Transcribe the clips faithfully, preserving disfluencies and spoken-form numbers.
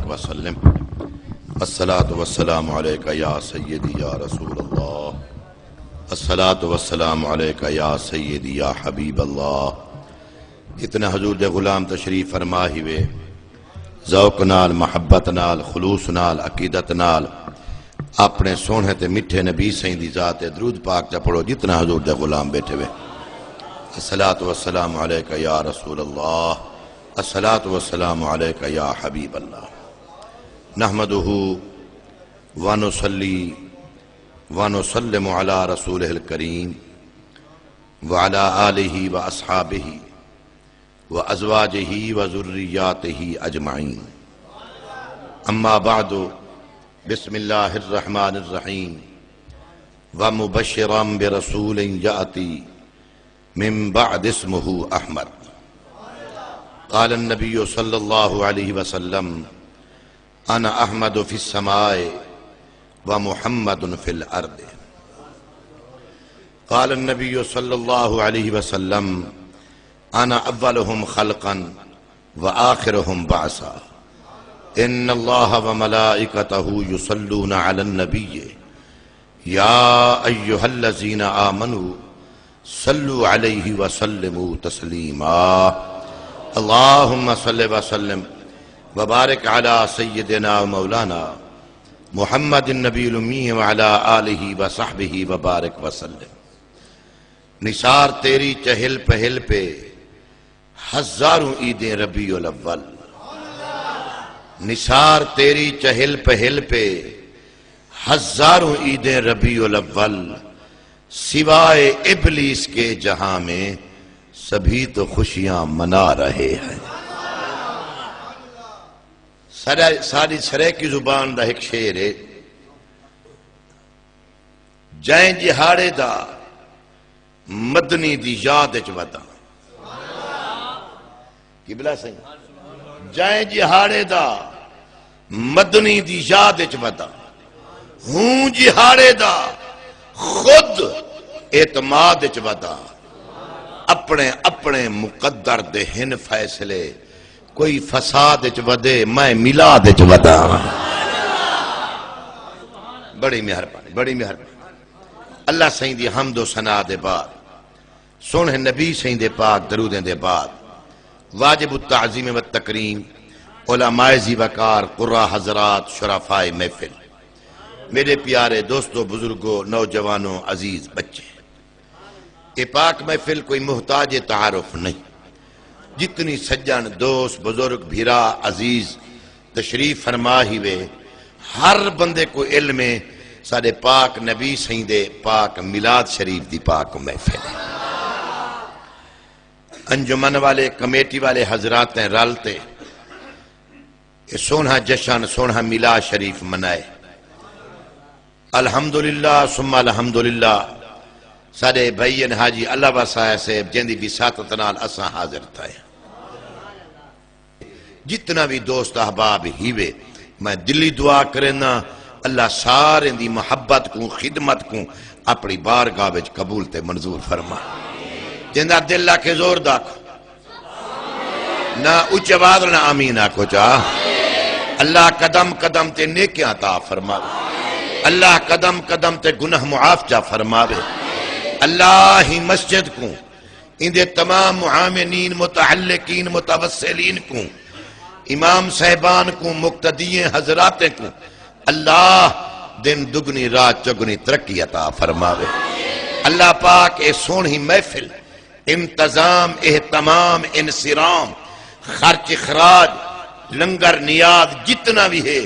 وسلم۔ الصلاة والسلام علیک یا سیدی یا رسول اللہ، الصلاة والسلام علیک یا سیدی یا حبیب اللہ۔ جتنے حضور دے غلام تشریف فرما ہیوے، ذوق نال، محبت نال، خلوص نال، عقیدت نال اپنے سوہݨے تے مٹھے نبی سئیں دی ذات تے درود پاک چا پڑھو، جتنے حضور دے غلام بیٹھے وے۔ الصلاة والسلام علیک یا رسول اللہ، الصلاة والسلام علیک یا حبیب اللہ۔ نحمده ونصلي ونسلم على رسوله الكريم وعلى آله وأصحابه وأزواجه وذرياته أجمعين. أما بعد، بسم الله الرحمن الرحيم. ومبشرا برسول يأتي من بعد اسمه أحمد. قال النبي صلى الله عليه وسلم: أنا أحمد في السماء ومحمد في الأرض. قال النبي صلى الله عليه وسلم: أنا أولهم خلقا وآخرهم بعثا. إن الله وملائكته يصلون على النبي، يا أيها الذين آمنوا صلوا عليه وسلموا تسليما. اللهم صل وسلم وبارك على سيدنا ومولانا محمد النبي الأمي وعلى آله وصحبه وبارك وسلم. نثار تیری چہل پہل پہ ہزاروں عیدیں ربیع الاول۔ نثار تیری چہل پہل پہ ہزاروں عیدیں ربیع الاول، سوائے ابلیس کے جہاں میں سبھی تو خوشیاں منا رہے ہیں۔ ساݙا، ساݙی سرائیکی زبان دا ہک شعر ہے، جئیں ݙیہاڑے دا مدنی دی یاد اچ وداں۔ قبلہ سئیں، جئیں ݙیہاڑے دا مدنی دی یاد اچ وداں، ہوں ݙیہاڑے دا خود اعتماد اچ وداں۔ اپݨے اپݨے مقدر دے ہن فیصلے، کوئی فساد اچ ودے، میں میلاد اچ وداں۔ بڑی مہربانی، بڑی مہربانی۔ اللہ سئیں دی حمد و ثنا دے بعد، سوہݨے نبی سئیں دے پاک درودیں دے بعد، واجب التعظیم و تکریم، علماء ذی وقار، قراء حضرات، شرفاء محفل، میݙے پیارے دوستو، بزرگو، نوجوانو، عزیز ٻچے، اے پاک محفل کوئی محتاج تعارف نہیں۔ جتنی سڄݨ، دوست، بزرگ، بھرا، عزیز تشریف فرما ہیوے، ہر بندے کوں علم ہے ساݙے پاک نبی سئیں دے پاک میلاد شریف دی پاک محفل ہے۔ انجمن والے، کمیٹی والے حضراتیں رل تے اے سوہݨا جشن، سوہݨا میلاد شریف منائے۔ الحمدللہ ثم الحمدللہ، ساݙے بھائی ہن حاجی اللہ وسایا صاحب، جیندی وساطت نال اساں حاضر تھئے۔ جتنا وی دوست احباب ہیوے، میں دلی دعا کرینداں، اللہ ساریں دی محبت کوں، خدمت کوں اپݨی بارگاہ وچ قبول تے منظور فرما۔ جیندا دل آکھے زور دا آکھو، نہ اچ آواز نہ آمین آکھو چا۔ اللہ قدم قدم تے نیکیاں عطا فرماوے۔ اللہ قدم قدم تے گناہ معاف چا فرماوے۔ اللہ ہی مسجد کوں، ایندے تمام معاونین، متعلقین، متوسلین کوں، امام صاحبان کوں، مقتدیین حضراتیں کوں اللہ دن دگنی رات چگنی ترقی عطا فرماوے۔ اللہ پاک اے سوہݨی محفل، انتظام، اہتمام، انصرام، خرچ اخراج، لنگر نیاز جتنا وی ہے،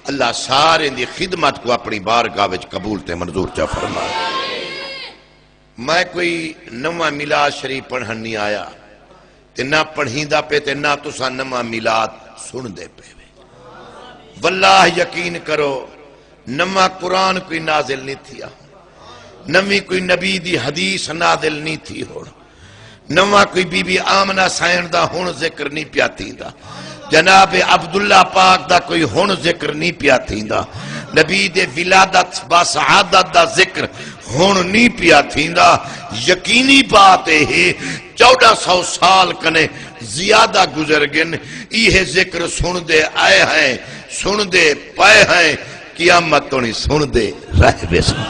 اللہ ساریں دی خدمت کوں اپݨی بارگاہ وچ قبول تے منظور چا فرمائے۔ میں کوئی نواں میلاد شریف پڑھݨ نہیں آیا تے نہ پڑھیندا پئے تے نہ تساں نواں میلاد سݨدے پئے وے۔ واللہ یقین کرو، نواں قرآن کوئی نازل نہیں تھیا، نویں کوئی نبی دی حدیث نازل نہیں تھی ہوݨ، نواں کوئی بی بی آمنہ سائن دا ہݨ ذکر نہیں پیا تھیندا، جناب عبداللہ پاک دا کوئی ہݨ ذکر نہیں پیا تھیندا، نبی دے ولادت با سعادت دا ذکر ہݨ نہیں پیا تھیندا۔ یقینی بات اے ہے، چوݙاں سو سال کنے زیادہ گزر ڳن، ایہے ذکر سݨدے آئے ہیں، سݨدے پئے ہیں، قیامت توݨی سݨدے رہ ویسوں۔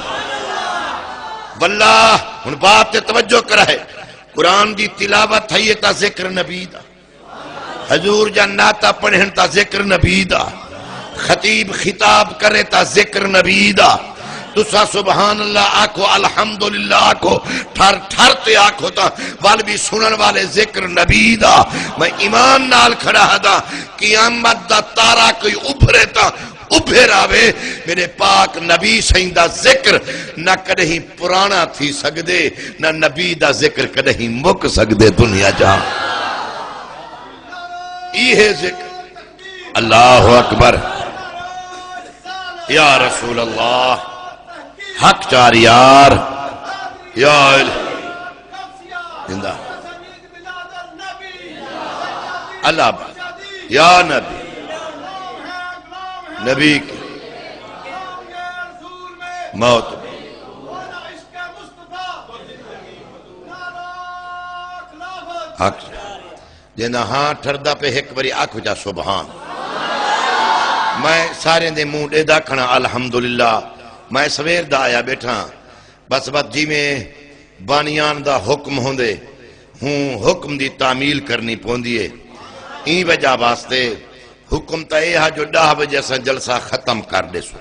واللہ، ہݨ بات تے توجہ کرائے، قرآن دی تلاوت تھئی ہے تاں ذکر نبی دا، حضور جا نعتاں پڑھن تاں ذکر نبی دا، خطیب خطاب کرے تاں ذکر نبی دا۔ تساں سبحان اللہ آکھو، الحمدللہ آکھو، ٹھر ٹھر تے آکھو تاں ول وی سݨن والے ذکر نبی دا۔ میں ایمان نال کھڑا ہاں، قیامت دا تارا کوئی ابھرے تاں ابھر آوے، میݙے پاک نبی سئیں دا ذکر نہ کݙہیں پراݨا تھی سڳدے، نہ نبی دا ذکر کݙہیں مک سڳدے دنیا جہان۔ ایہے ذکر، اللہ اکبر، یا رسول اللہ، حق چار یار، یا ال-، زندہ۔ اللہ اکبر۔ یا نبی، نبی کی موت۔ حق۔ جیندا ہاں ٹھردا پئے، ہک واری آکھو چا سبحان۔ میں سارے دے منہ ݙیہدا کھڑاں الحمدللہ۔ میں سویر دا آیا ٻیٹھاں، بس بس جیویں بانیان دا حکم ہوندے، ہوں حکم دی تعمیل کرنی پوندی ہے۔ ایں وجہ واسطے حکم تاں اے ہا جو ݙاہ وڄے اساں جلسہ ختم کر ݙیسوں۔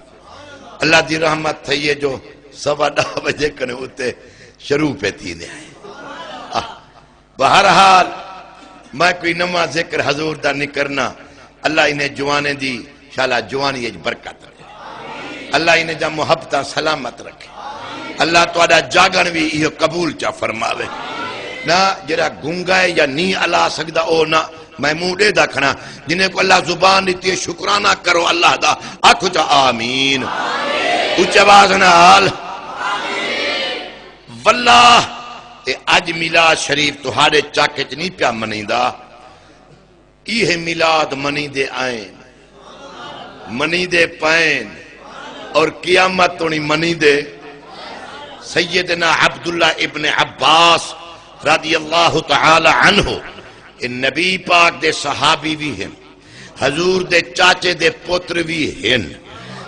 اللہ دی رحمت تھئی ہے جو سوا ݙاہ وڄے کنے اتے شروع پئے تھیندے ہیں۔ آہ، بہرحال، میں کوئی نواں ذکر حضور دا نہیں کرنا۔ اللہ انہیں جوانیں دی شالا جوانی اچ برکت رکھے۔ اللہ انہیں جا محبتاں سلامت رکھے۔ اللہ تہاݙا جاڳݨ وی ایہو قبول چا فرماوے۔ نہ جیڑھا گنگا ہے یا نہیں الا سڳدا، او نہ، میں منہ ݙیہدا کھڑاں۔ جنہیں کوں اللہ زبان ݙتی ہے، شکرانہ کرو اللہ دا، آکھو چا آمین۔ اچی آواز نال۔ واللہ، اے اڄ میلاد شریف تہاݙے چک اچ نہیں پیا منیندا۔ ایہے میلاد منیندے آئن، منیندے پئن اور قیامت توݨی منیندے۔ سیدنا عبداللہ ابن عباس رضی اللہ تعالی عنہ، اے نبی پاک دے صحابی وی ہن، حضور دے چاچے دے پتر وی ہن۔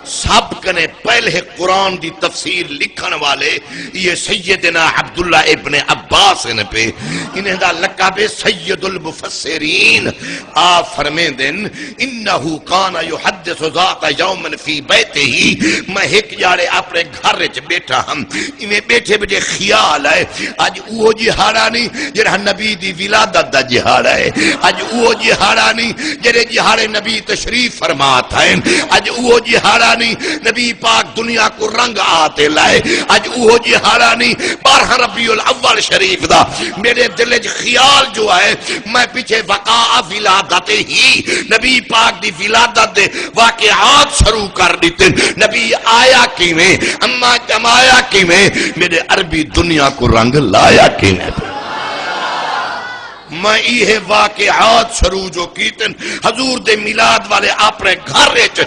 سب کنے پہلے قرآن دی تفسیر لکھݨ والے یہ سیدنا عبداللہ ابن عباس ہن پئے۔ انہیں دا لقب ہے سید المفسرین۔ آپ فرمیندن، "انہ کان یحدث ذات یوم فی بیتہ"، میں ہک ڄاڑے اپݨے گھر وچ ٻیٹھا ہم، ایویں ٻیٹھے ٻیٹھے خیال آئے، اڄ اوہو ݙیہاڑا نہیں جیڑھا نبی دی ولادت دا ݙیہاڑا ہے، اڄ اوہو ݙیہاڑا نہیں جیڑھے ݙیہاڑے نبی تشریف فرما تھئن، اڄ اوہو ݙیہاڑا نہیں نبی پاک دنیا کوں رنگ آ تے لائے، اڄ اوہو ݙیہاڑا نہیں بارہاں ربیع الاول شریف دا۔ میݙے دل وچ خیال جو آئے، میں پچھے وقاء ولادتہ، نبی پاک دی ولادت دے واقعات شروع کر ݙتے۔ نبی آیا کیویں، اماں ڄمایا کیویں، میݙے عربی دنیا کوں رنگ لایا کیویں۔ میں ایہے واقعات شروع جو کیتن، حضور دے میلاد والے اپݨے گھر وچ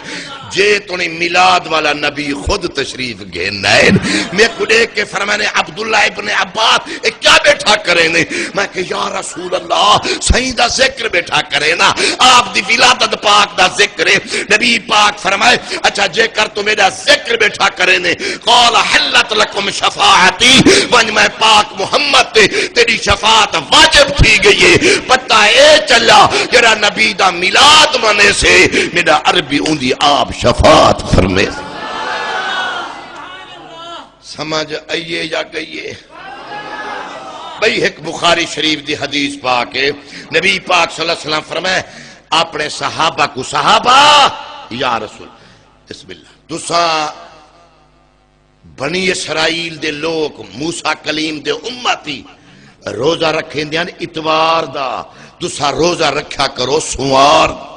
جے توݨی میلاد والا نبی خود تشریف گھن آئے۔ میکوں ݙیکھ کے فرمائے نے، "عبداللہ ابن عباس، اے کیا ٻیٹھا کریندے؟" میں کہ، "یا رسول اللہ، سئیں دا ذکر ٻیٹھا کرینداں، آپ دی ولادت پاک دا ذکر ہے۔" نبی پاک فرمائے، "اچھا، جے کر توں میݙا ذکر ٻیٹھا کریندیں، قال حلت لکم شفاعتی، ونڄ میں پاک محمد تے تیݙی شفاعت واجب تھی ڳئی ہے۔" پتہ اے چلا، جیڑھا نبی دا میلاد منیسے، میݙا عربی اوندی آپ شفاعت فرمیسے۔ سمجھ آئیے یا گئیے؟ ٻئی ہک بخاری شریف دی حدیث پاک ہے، نبی پاک صلی اللہ علیہ وسلم فرمائے، اپݨے صحابہ کوں، "صحابہ، یا رسول، بسم اللہ، تساں بنی اسرائیل دے لوک، موسیٰ کلیم دے امتی، روزہ رکھیندے ہن اتوار دا، تساں روزہ رکھیا کرو سوار دا۔"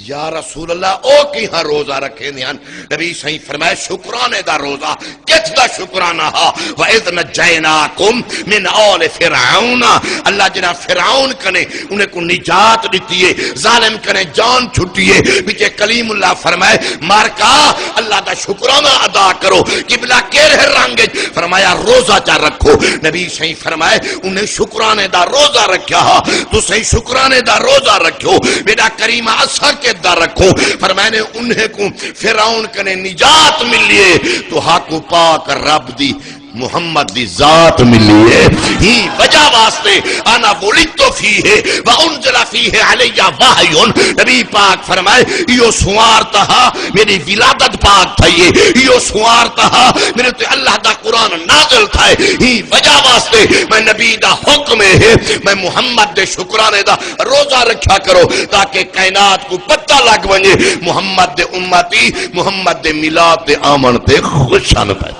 یا رسول اللہ، او کیہاں روزہ رکھیندے ہن؟ نبی سائیں فرمائے، شکرانے دا روزہ۔ کتھ دا شکرانہ ہا؟ "وَإِذْ نَجَّيْنَاكُمْ مِنْ آلِ فِرْعَوْنَ"، اللہ جنہاں فرعون کنے انہیں کوں نجات ݙتی ہے، ظالم کنے جان چھٹی ہے۔ وچے کلیم اللہ فرمائے، مارکا، اللہ دا شکرانہ ادا کرو۔ قبلہ کیڑھے رنگ وچ؟ فرمایا، روزہ چا رکھو۔ نبی سائیں فرمائے، انہیں شکرانے دا روزہ رکھیا ہا، تسیں شکرانے دا روزہ رکھو۔ میݙا کریمہ، اساں دا رکھوں۔ فرمائے نے انہیں کو فرعون کنے نجات ملیے، تہاکوں پاک رب دی محمد دی ذات ملیے۔ ہی وجہ واسطے انا ولدت فیہ و انزل فیہ علی وحی۔ نبی پاک فرمائے، ایہو سوار تہا میری ولادت پاک تھئی ہے، ایہو سوار تہا میرے تے اللہ دا قرآن نازل تھئے۔ ہی وجہ واسطے میں نبی دا حکم ہے، میں محمد دے شکرانے دا روزہ رکھیا کرو، تاکہ کائنات کو پتہ لگ ونجے محمد دے امتی محمد دے میلاد دے آوݨ تے خوش ہن پئے۔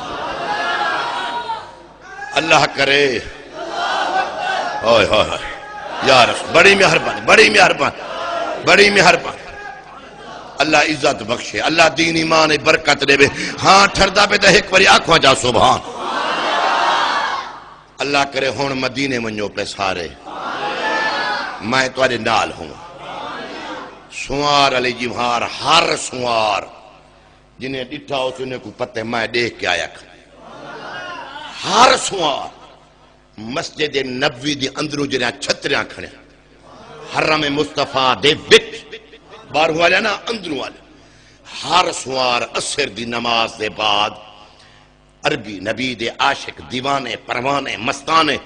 اللہ کرے۔ اوئے ہوئے ہوئے۔ یا رسول، بڑی مہربانی، بڑی مہربانی، بڑی مہربانی۔ اللہ عزت بخشے، اللہ دین ایمان برکت ݙیوے۔ ہاں، ٹھردا پئے تاں ہک واری آکھو چا سبحان۔ اللہ کرے ہݨ مدینے ونڄو پئے سارے، میں تہاݙے نال ہوں۔ سنوار علی جمہار، ہر سنوار جنہیں ݙٹھا ہوسی انہیں کوں پتہ ہے، میں ݙیکھ کے آیا کھڑا۔ ہر سنوار مسجد نبوی دے اندروں جڑیاں چھتریاں کھڑیاں، حرم مصطفیٰ دے وچ، ٻاہروں والے نا، اندروں والے، ہر سنوار عصر دی نماز دے بعد عربی نبی دے عاشق دیوانے، پروانے، مستانے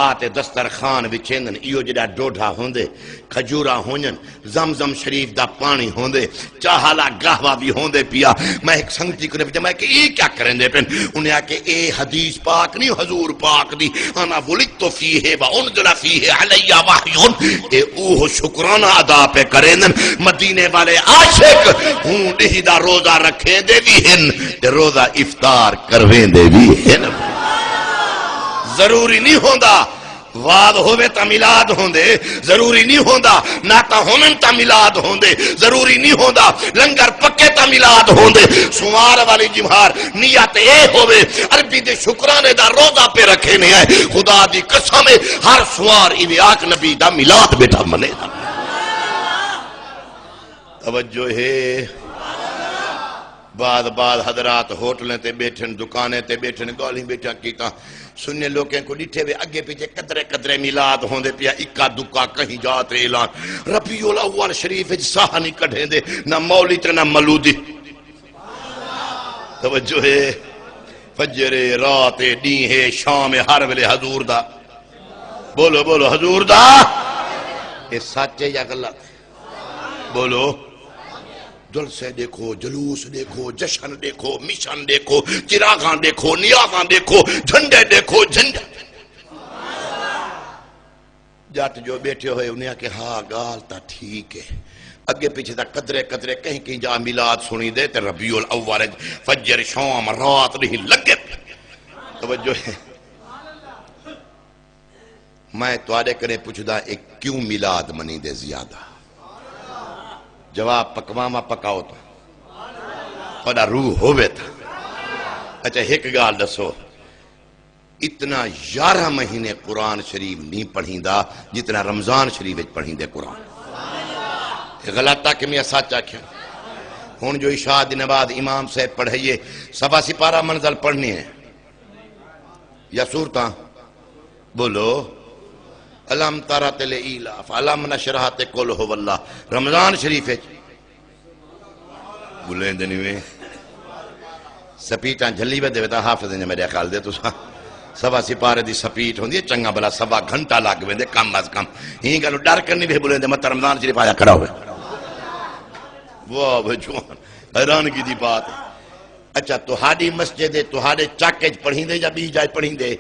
آ تے دسترخوان وچھیندن۔ ایہو جیڑھا ڈوڈھا ہوندے، کھجوراں ہونجن، زمزم شریف دا پاݨی ہوندے، چاہ آلا قہوہ وی ہوندے پیا۔ میں ہک سنگتی کوں پچھیا، میں کہ اے کیا کریندے پن؟ انہیں آکھیا، اے حدیث پاک نہیں، حضور پاک دی، انا ولدت فیہ و انزل فیہ علی وحی۔ اے اوہو شکرانہ ادا پئے کریندن۔ مدینے والے عاشق ہوں ݙینہہ دا روزہ رکھیندے وی ہن تے روزہ افطار کرویندے وی ہن۔ ضروری نہیں ہوندا وعظ ہووے تاں میلاد ہوندے، ضروری نہیں ہوندا نعتاں ہوون تاں میلاد ہوندے، ضروری نہیں ہوندا لنگر پکے تاں میلاد ہوندے۔ سنوار والی جمہار نیت اے ہووے، عربی دے شکرانے دا روزہ پئے رکھینے ہیں، خدا دی قسم ہے، ہر سنوار ایویں آکھ نبی دا میلاد ٻیٹھا منیدا۔ توجہ ہے۔ بعض، بعض حضرات ہوٹلیں تے ٻیٹھن، دکانیں تے ٻیٹھن، ڳالھیں ٻیٹھاں کیتاں۔ سنی لوکیں کوں ݙٹھے وے، اڳے پچھے قدرے قدرے میلاد ہوندے پیا، اکا دکا کہیں جا تے اعلان، ربیع الاول شریف وچ ساہ نہیں کڈھیندے، نہ مولوی تے نہ مولودی۔ توجہ ہے۔ فجر ہے، رات ہے، ݙینہہ ہے، شام ہے، ہر ویلے حضور دا۔ بولو، بولو، حضور دا۔ اے سچ ہے یا غلط؟ بولو۔ جلسے ݙیکھو، جلوس ݙیکھو، جشن ݙیکھو، مشن ݙیکھو، چراغاں ݙیکھو، نیازاں ݙیکھو، جھنڈے ݙیکھو، جھنڈے۔ ڄٹ جو ٻیٹھے ہوئے، انہیں آکھیا، ہا، ڳالھ تاں ٹھیک ہے۔ اڳے پچھے تاں قدرے قدرے کہیں کہیں جا میلاد سݨیدے تے ربیع الاول اچ فجر، شام، رات، ݙینہہ لڳے پئے۔ توجہ ہے۔ میں تہاݙے کنے پچھداں، اے کیوں میلاد منیندے زیادہ؟ جواب پکواواں، پکاؤ تاں۔ تہاݙا روح ہووے تاں۔ اچھا، ہک ڳالھ ݙسو، اتنا یارہاں مہینے قرآن شریف نہیں پڑھیندا جتنا رمضان شریف وچ پڑھیندے قرآن۔ اے غلط آکھیاں یا سچ آکھیاں؟ ہݨ جو عشاء دی نماز امام صاحب پڑھائیے، سوا سپارہ منزل پڑھنی ہے یا سورتاں؟ بولو۔ الم تر تے لے ایلاف، الم نشرح تے قل ھو اللہ۔ رمضان شریف وچ بلیندے نہیں وے۔ سپیٹاں جھلی ودے وے تاں حافظ نے میرے خیال دے تساں۔ سوا سپارے دی سپیٹ ہوندی ہے، چنگا بھلا سوا گھنٹہ لگ ویندے کم از کم۔ ہی گالوں ڈر کر نہیں وے بلیندے، مت رمضان شریف آیا کھڑا ہوئے۔ واہ بھائی جوان، حیرانگی دی بات ہے۔ اچھا، تہاݙی مسجد ہے، تہاݙے چک اچ پڑھیندے یا ٻی جائے پڑھیندے؟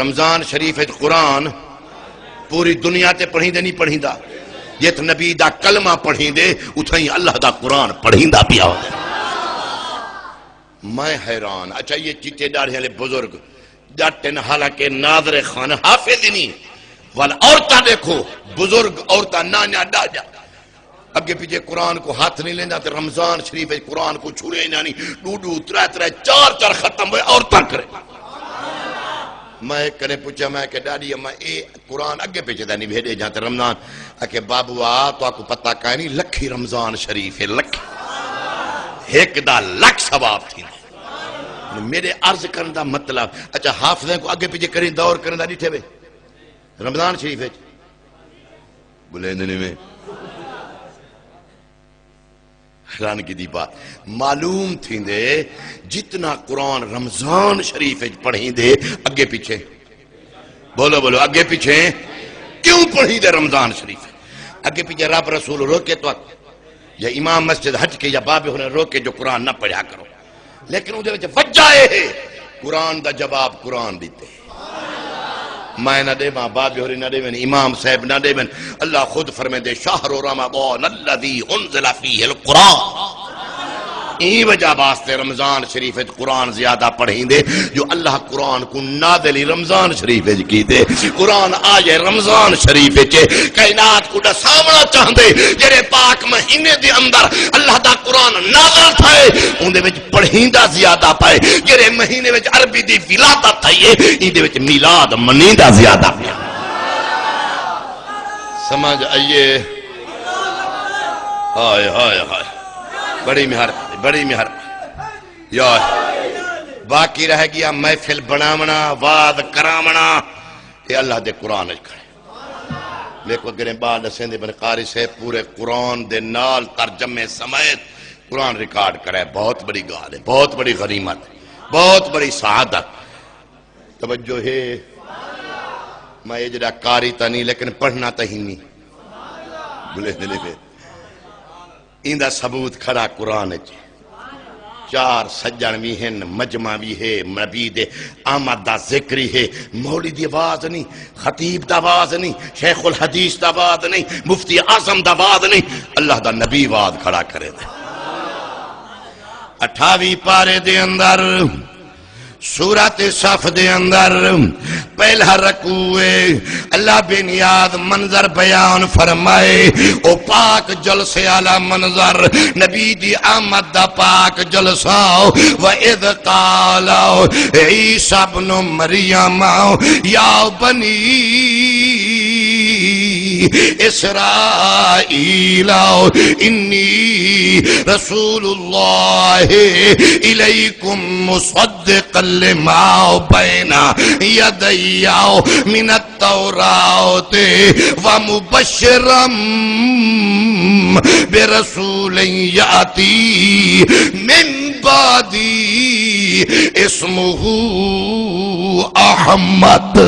رمضان شریف اچ قرآن پوری دنیا تے پڑھیندے نہیں پڑھیندا؟ جتھ نبی دا کلمہ پڑھیندے، اتھائیں اللہ دا قرآن پڑھیندا پیا ہوندے۔ میں حیران۔ اچھا، یہ چٹے ݙاڑھے والے بزرگ ڄٹ ہن، حالانکہ ناظر خان حافظ ہی نہیں۔ ول عورتاں ݙیکھو، بزرگ عورتاں، نانیاں ݙاݙیاں۔ اڳے پچھے قرآن کوں ہتھ نہیں لیندا تے رمضان شریف وچ قرآن کوں چھوڑے انہاں نے ݙو ݙو، ترے ترے، چار چار ختم ہوئے، عورتاں کرے۔ میں ہک کنے پچھیا، میں کہ ݙاݙی اماں، اے قرآن اڳے پچھے دا نہیں ویہڑے جاں تے رمضان؟ آکھے بابو آ، تہاکوں پتہ کائنی، لکھی رمضان شریف ہے، لکھی۔ ہک دا لکھ ثواب تھیندا۔ میرے عرض کرن دا مطلب، اچھا، حافظیں کوں اڳے پچھے کریں دور کرن دا ݙٹھے وے؟ رمضان شریف وچ بلیندے نہیں وے۔ حیران کی دی بات معلوم تھیندے، جتنا قرآن رمضان شریف وچ پڑھیندے، اگے پیچھے، بولو بولو، اگے پیچھے کیوں پڑھیندے رمضان شریف؟ اگے پیچھے رب رسول روکے تو، یا امام مسجد ہٹ کے یا بابے ہونے روکے جو قرآن نہ پڑھیا کرو، لیکن اون دے وچ وجہ اے ہے، قرآن دا جواب قرآن ݙتے۔ میں نہ ݙیواں، بابے ہوری نہ ݙیون، امام صاحب نہ ݙیون۔ اللہ خود فرمیندے، "شہر رمضان الذی انزل فیہ القرآن۔" ایں وجہ واسطے رمضان شریف وچ قرآن زیادہ پڑھیندے جو اللہ قرآن کوں نازل ہی رمضان شریف وچ کیتے۔ قرآن آئے رمضان شریف وچ، کائنات کوں ݙساوݨا چاہندے، جیڑھے پاک مہینے دے اندر اللہ دا قرآن نازل تھئے، اوندے وچ پڑھیندا زیادہ پئے۔ جیڑھے مہینے وچ عربی دی ولادت تھئی ہے، ایندے وچ میلاد منیندا زیادہ پئے۔ سمجھ آئیے؟ ہائے، ہائے، ہائے۔ بڑی مہربانی، بڑی مہربانی۔ یا باقی رہ گیا محفل بݨاوݨا، وعظ کراوݨا، اے اللہ دے قرآن وچ کھڑے۔ میکوں اگے ٻال ݙسیندے بن قاری صاحب پورے قرآن دے نال ترجمے سمیت قرآن ریکارڈ کرے، بہت بڑی ڳالھ ہے، بہت بڑی غنیمت ہے، بہت بڑی سعادت۔ توجہ ہے، میں اے جیڑھا قاری تاں نہیں لیکن پڑھنا تاں ہی نہیں۔ بولے دلے پہ ایندا ثبوت کھڑا قرآن وچ۔ چار سڄݨ وی ہن، مجمع وی ہے، نبی دے آمد دا ذکر ہی ہے۔ مولوی دی آواز نہیں، خطیب دا آواز نہیں، شیخ الحدیث دا آواز نہیں، مفتی اعظم دا آواز نہیں، اللہ دا نبی آواز کھڑا کرے دے۔ اٹھاوی پارے دے اندر سورت صف دے اندر پہلا رکوع ہے۔ اللہ بے نیاز منظر بیان فرمائے، او پاک جلسے والا منظر، نبی دی آمد دا پاک جلسہ۔ وَإِذْ قَالَ عِيسَى ابْنُ مَرْيَمَ يَا بَنِي إِسْرَائِيلَ إِنِّي رَسُولُ اللَّهِ إِلَيْكُمْ مُصَدِّقًا لِمَا بَيْنَ يَدَيَّ مِنَ التوراة ومبشرا برسول يأتي من بعدي اسمه أحمد۔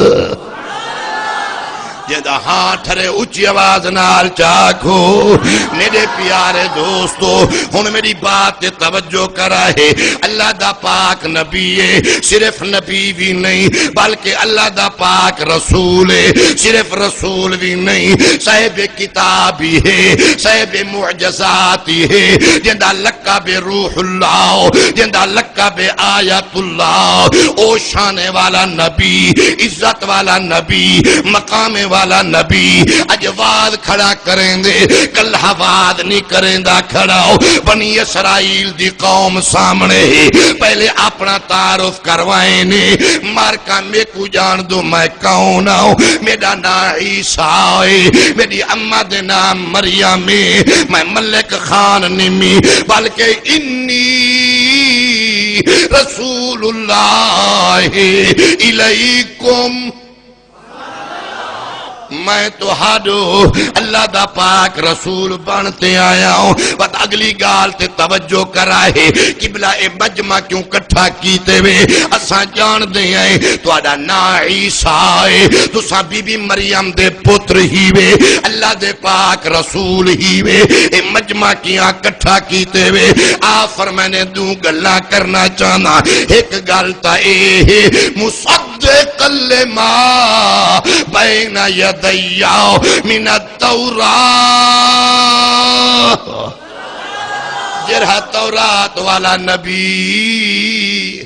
جیندا ہاں ٹھرے اچی آواز نال چا آکھو۔ میرے پیارے دوستو، ہن میری بات تے توجہ کرا ہے۔ اللہ دا پاک نبی ہے، صرف نبی وی نہیں، بلکہ اللہ دا پاک رسول ہے، صرف رسول وی نہیں، صاحب کتاب ہی ہے، صاحب معجزات ہی ہے، جیندا لقب روح اللہ، جیندا لقب آیت اللہ۔ او شان والا نبی، عزت والا نبی، مقام والا نبی، اج واز کھڑا کریندے، کلہا واز نہیں کریندا کھڑا۔ او بنی اسرائیل دی قوم سامنے ہی، پہلے اپنا تعارف کروائے نے، مارکا میکوں ڄاݨ دو میں کون ہاں؟ میݙا ناں عیسیٰ ہے، میݙی اماں دے ناں مریم ہے، میں ملک خان نمی، بلکہ انی رسول اللہ الیکم۔ میں تہاݙو اللہ دا پاک رسول بݨ تے آیا ہوں۔ وت اڳلی ڳالھ تے توجہ کرا ہے، قبلہ اے مجمع کیوں کٹھا کیتے وے؟ اساں ڄاݨدے ہیں تہاݙا ناں عیسیٰ ہے، تساں بی بی مریم دے پتر ہی وے، اللہ دے پاک رسول ہی وے۔ اے مجمع کیاں کٹھا کیتے وے؟ آ فرمائے نے ݙو ڳلاں کرنا چاہنا، ہک ڳالھ تاں اے ہے، مصدق مصدقا لما بین یدی من التوراۃ۔ جیڑھا تورات والا نبی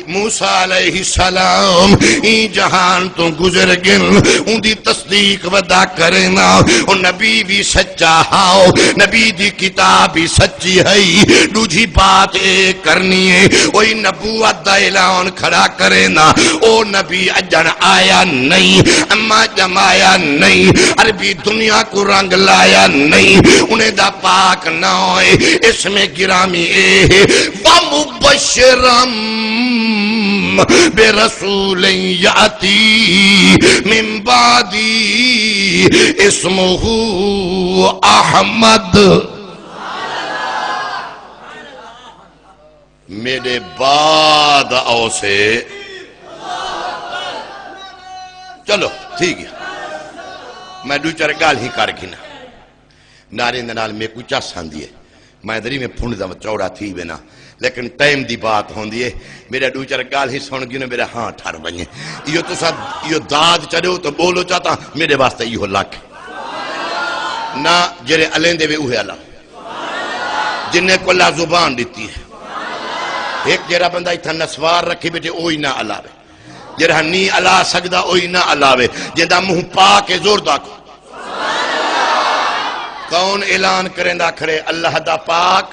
موسیٰ علیہ السلام ایں جہان توں گزر ڳن، اوندی تصدیق ودا کرینداں۔ او نبی وی سچا ہاؤ، نبی دی کتاب وی سچی ہئی۔ ݙوجھی بات اے کرنی ہے، اوہی نبوت دا اعلان کھڑا کرینداں۔ او نبی اڄݨ آیا نہیں، اماں ڄمایا نہیں، عربی دنیا کوں رنگ لایا نہیں۔ انہیں دا پاک ناں ہے، اسم گرامی اے ہے، ومبشرا برسول یاتی من بعدی اسمہ احمد۔ میݙے بعد اوسے۔ چلو، ٹھیک ہے، میں ݙو چار ڳالھیں کر گھناں۔ نعریں دے نال میکوں چس آندی ہے، میں دری میں پھنڈدا چوڑا تھی وینا، لیکن ٹائم دی بات ہوندی ہے۔ میݙا ݙو چار ڳالھیں سݨ گھنو، میݙا ہاں ٹھر ونڄے۔ ایہو تساں، ایہو داد چݙو تو ٻولو چا تاں میݙے واسطے ایہو لکھ۔ نہ جیڑھے الیندے وے اوہے الا، جنہیں کوں اللہ زبان ݙتی ہے۔ ہک جیڑھا بندہ اتھاں نسوار رکھی ٻیٹھے، اوہی نہ الاوے۔ جیڑھا نی الا سڳدا، اوہی نہ الاوے۔ جیندا منہ پاک ہے، زور دا آکھو۔ کون اعلان کریندا کھڑے؟ اللہ دا پاک۔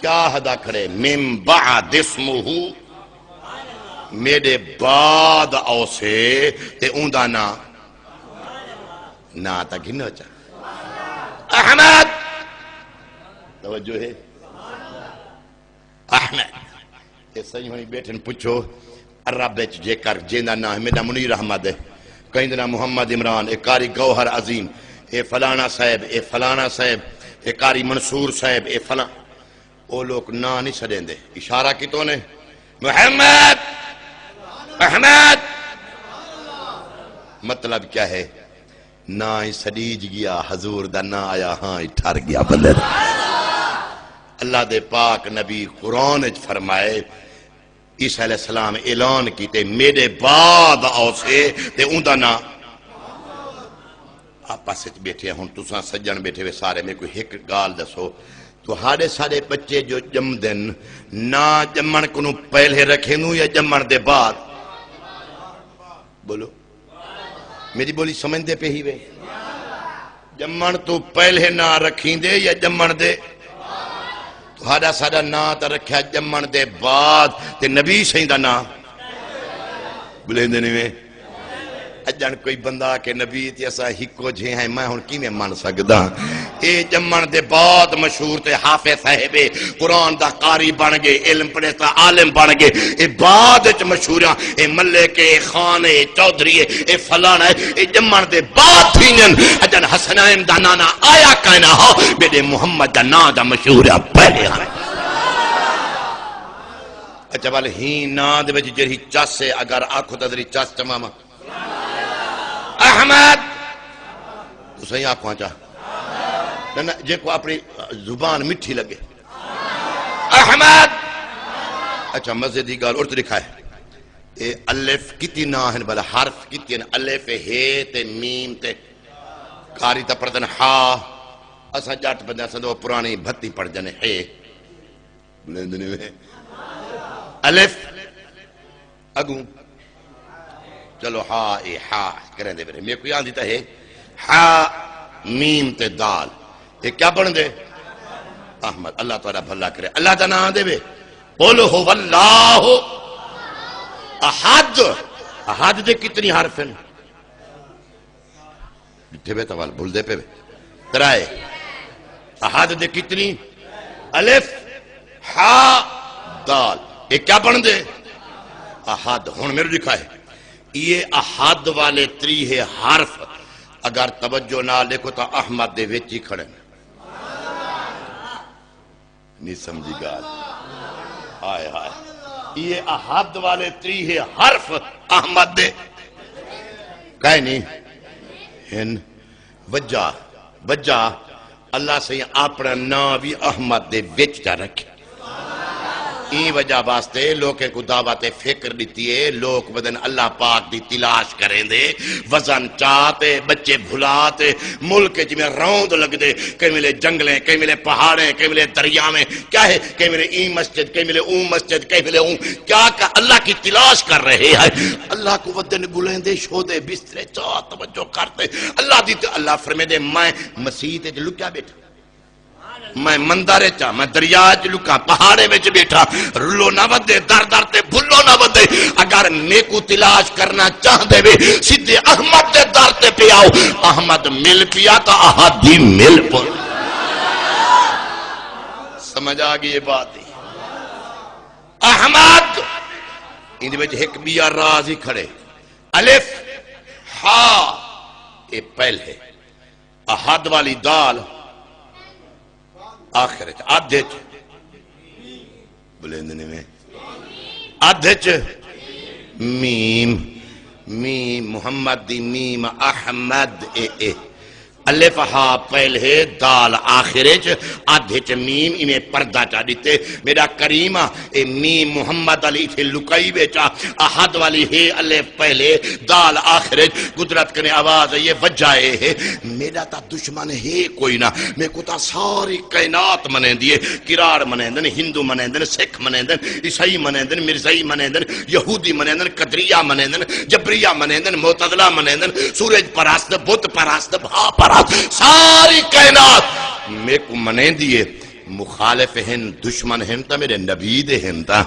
کیا ہدا کھڑے؟ من بعد اسمہ، میݙے بعد اوسے تے اوندا ناں۔ ناں تاں گھنو چا۔ احمد۔ توجہ ہے؟ احمد۔ اے سئیں ہوݨی ٻیٹھن، پچھو، عرب اچ جے کر جیندا ناں ہے، میݙا منیر احمد ہے، کہیں دا ناں محمد عمران، اے قاری گوہر عظیم، اے فلانا صاحب، اے فلانا صاحب، اے قاری منصور صاحب، اے فلاں۔ او لوک ناں نہیں سݙیندے، اشارہ کیتوں نے، محمد، احمد۔ مطلب کیا ہے؟ ناں ہی سݙیج ڳیا، حضور دا ناں آیا، ہاں ہی ٹھر ڳیا بندے دا۔ اللہ دے پاک نبی قرآن اچ فرمائے، عیسیٰ علیہ السلام اعلان کیتے، میݙے بعد اوسے تے اوندا ناں۔ آپس اچ ٻیٹھے ہن تساں سڄݨ ٻیٹھے وے سارے، میکوں ہک ڳالھ ݙسو، تہاݙے سارے ٻچے جو ڄمدن، ناں ڄمݨ کنوں پہلے رکھیندوں یا ڄمݨ دے بعد؟ ٻولو۔ میݙی ٻولی سمجھدے پئے ہیوے؟ ڄمݨ توں پہلے ناں رکھیندے یا ڄمݨ دے؟ تہاݙا ساݙا ناں تاں رکھیا ڄمݨ دے بعد، تے نبی سئیں دا ناں ٻلیندے نہیں وے۔ اڄݨ کوئی بندہ آکھے نبی تے اساں ہکو جھے ہیں، میں ہݨ کیویں من سڳداں؟ اے ڄمݨ دے بعد مشہور تے حافظ صاحب ہے، قرآن دا قاری بݨ ڳئے، علم پڑھے تاں عالم بݨ ڳئے۔ اے بعد اچ مشہوراں، اے ملک ہے، اے خان ہے، اے چوہدری ہے، اے فلانا ہے، اے ڄمݨ دے بعد تھیندن۔ اڄݨ حسنین دا ناں نہ آیا کائنا ہا، میݙے محمد دا ناں دا مشہور ہے پہلے ہا۔ اچھا، ول ہی ناں دے وچ جیڑھی چس ہے، اگر آکھو تاں ذری چس چماواں۔ احمد۔ تساں ہی آکھو چا۔ نہ، نہ، جے کو اپݨی زبان مٹھی لڳے۔ احمد۔ اچھا، مزے دی ڳالھ، ارد لکھا ہے۔ اے الف کتی ناں ہن، بھلا حرف کتی ہن، الف ہے تے میم تے قاری تاں پڑھدن ہا۔ اساں ڄٹ بندے، اساں دو پراݨی بھتی پڑھ جنے ہے۔ بلیندے نہیں وے۔ الف اڳوں۔ چلو، ہا، اے ہا کریندے پئے۔ میکوں آندی تاں ہے، ہا، میم تے دال۔ اے کیا بݨدے؟ احمد۔ اللہ تہاݙا بھلا کرے۔ اللہ دا ناں آندے وے؟ قل هو اللہ احد۔ احد دے کتنی حرف ہیں؟ ݙٹھے وے تاں ول بھلدے پئے وے۔ ترائے۔ احد دے کتنی؟ الف، ہا، دال۔ اے کیا بݨدے؟ احد۔ ہݨ میرے لکھا ہے، یہ احد والے تریہے حرف اگر توجہ نال ݙیکھو تاں احمد دے وچ ہی کھڑے ہیں۔ نہیں سمجھی ڳالھ؟ ہائے ہائے۔ یہ احد والے تریہے حرف احمد دے کائے نہیں ہن۔ وجہ، وجہ اللہ سئیں اپݨا ناں وی احمد دے وچ چا رکھے۔ ایں وجہ واسطے لوکیں کوں دعوت فکر ݙتی ہے۔ لوک ودن اللہ پاک دی تلاش کریندے، وزن چا تے، ٻچے بھلا تے، ملک اچ میں روند لڳدے، کہیں ویلے جنگلیں، کہیں ویلے پہاڑیں، کہیں ویلے دریاویں، کیا ہے، کہیں ویلے ایں مسجد، کہیں ویلے اوں مسجد، کہیں ویلے اوں، کیا کیا اللہ کی تلاش کر رہے ہیں۔ اللہ کوں ودن ٻلیندے، شودے بسترے چا توجہ کرتے۔ اللہ دی تے اللہ فرمیندے، میں مسیت اچ لکیا ٻیٹھا۔ میں مندر اچ ہاں، میں دریا اچ لکاں، پہاڑے وچ ٻیٹھا، رلو نہ ودے، در در تے بھلو نہ ودے۔ اگر میکوں تلاش کرنا چاہندے وے، سدھے احمد دے در تے پیا آؤ، احمد مل پیا تاں احد دی مل پو۔ سمجھ آ ڳئی اے بات؟ احمد، ایندے وچ ہک ٻیا راز ہی کھڑے۔ الف، ہا، اے پہلے۔ احد والی دال آخر اچ، ادھ اچ۔ بلیندے نویں۔ ادھ اچ میم، میم محمد دی میم احمد اے اے۔ الف ہا پہلے، دال آخر اچ، ادھ اچ میم، ایویں پردہ چا ݙتے۔ میݙا کریم آ، اے میم محمد والی اتھے لکائی ٻیٹھا، احد والی ہے الف پہلے، دال آخر اچ۔ قدرت کنے آواز آئی ہے، وجہ اے ہے، میݙا تاں دشمن ہے کوئی نہ، میکوں تاں ساری کائنات منیندی ہے۔ کراڑ منیندن، ہندو منیندن، سکھ منیندن، عیسائی منیندن، مرزائی منیندن، یہودی منیندن، قدریہ منیندن، جبریہ منیندن، معتزلہ منیندن، سورج پرست، بت پرست، بھا پرست، ساری کائنات میکوں منیندی ہے۔ مخالف ہن، دشمن ہن تاں میݙے نبی دے ہن تاں۔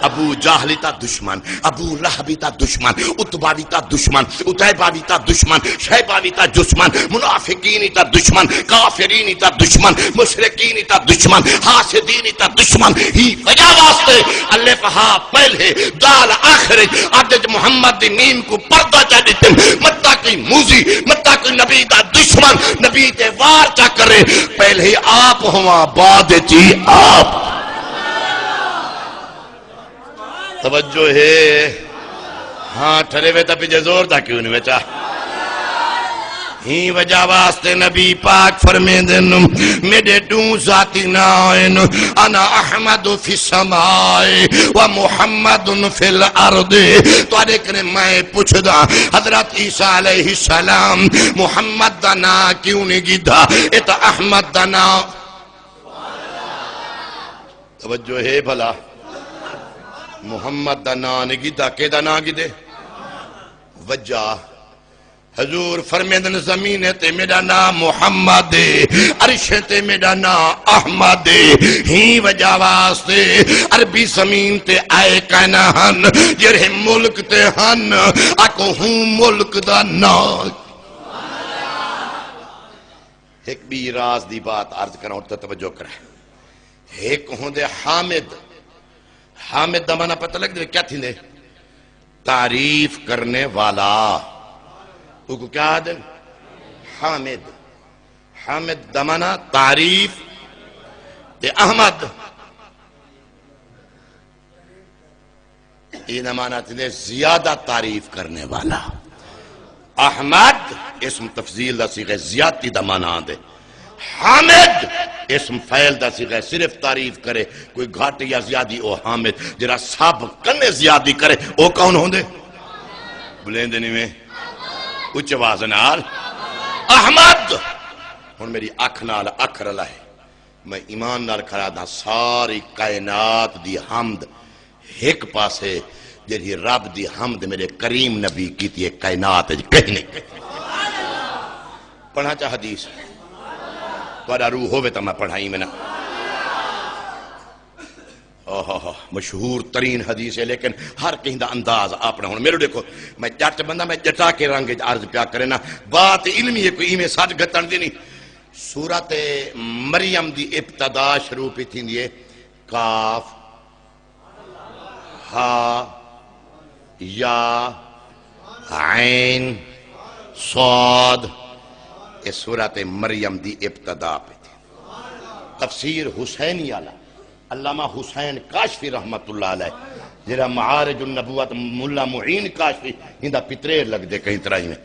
ابو جہل وی تاں دشمن، ابو لہب وی تاں دشمن، عتبہ وی تاں دشمن، عتیبہ وی تاں دشمن، شیبہ وی تاں دشمن، منافقین وی تاں دشمن، کافرین وی تاں دشمن، مشرکین وی تاں دشمن، حاسدین وی تاں دشمن۔ ہی وجہ واسطے الف ہا پہلے، دال آخر، ادھ اچ محمد دی میم کوں پردہ چا ݙتن۔ متاں کوئی موذی، متاں کوئی نبی دا دشمن نبی تے وار چا کرے، پہلے آپ ہوواں، بعد اچ ہی آپ۔ توجہ ہے؟ ہاں، ٹھرے وے تاں پجھے زور دا کیوں نہیں وچا؟ ہی وجہ واسطے نبی پاک فرمیندن، میݙے ݙو ذاتی ناں ہن، انا احمد فی السماء و محمد فی الارض۔ تہاݙے کنے میں پچھدا، حضرت عیسیٰ علیہ السلام محمد دا ناں کیوں نہیں گھدا؟ اے تاں احمد دا ناں۔ توجہ ہے بھلا؟ محمد دا ناں نہیں گھدا، کیݙا ناں گھدے؟ وجہ، حضور فرمیندن، زمین تے میݙا ناں محمد ہے، عرش تے میݙا ناں احمد ہے۔ ہی وجہ واسطے عربی زمین تے آئے کائنا ہن، جڑے ملک تے ہن، آکھو ہوں ملک دا ناں۔ ہک ٻئی راز دی بات عرض کراں، تے توجہ کرے۔ ہک ہوندے حامد۔ حامد دا معنی پتہ لڳدے کیا تھیندے؟ تعریف کرنے والا۔ اوکوں کیا آہدن؟ حامد۔ حامد دا معنی تعریف۔ تے احمد، اے دا معنی تھیندے زیادہ تعریف کرنے والا۔ احمد اسم تفضیل دا صیغہ، زیادتی دا معنی آندے۔ حامد اسم فعل دا صیغہ، صرف تعریف کرے، کوئی گھٹ یا زیادی، او حامد۔ جڑا سب کنے زیادی کرے، او کون ہوندے؟ بلیندے نویں، اچے آواز نال۔ احمد۔ ہݨ میݙی اکھ نال اکھ رلائے۔ میں ایمان نال کھڑا آہداں، ساری کائنات دی حمد ہک پاسے، جیڑھی رب دی حمد میݙے کریم نبی کیتی ہے، کائنات اچ کہیں نہیں۔ پڑھاں چا حدیث؟ تہاݙا روح ہووے تاں میں پڑھائی میں نا۔ اوہو، مشہور ترین حدیث ہے، لیکن ہر کہیں دا انداز اپݨا۔ ہݨ میرے ݙیکھو، میں ڄٹ بندہ، میں ڄٹا کے رنگ اچ عرض پیا کرے نا۔ بات علمی ہے، کوئی ایویں سچ گھتݨ دی نہیں۔ سورت مریم دی ابتدا شروع پئی تھیندی ہے کاف، ہا، یا، عین، صاد۔ اے سورت مریم دی ابتدا پئی تھیندی۔ تفسیر حسینی والا علامہ حسین کاشفی رحمت اللہ علیہ، جڑا معارج النبوت ملا معین کاشفی، ایندا پتریڑ لڳدے کہیں طرح میں۔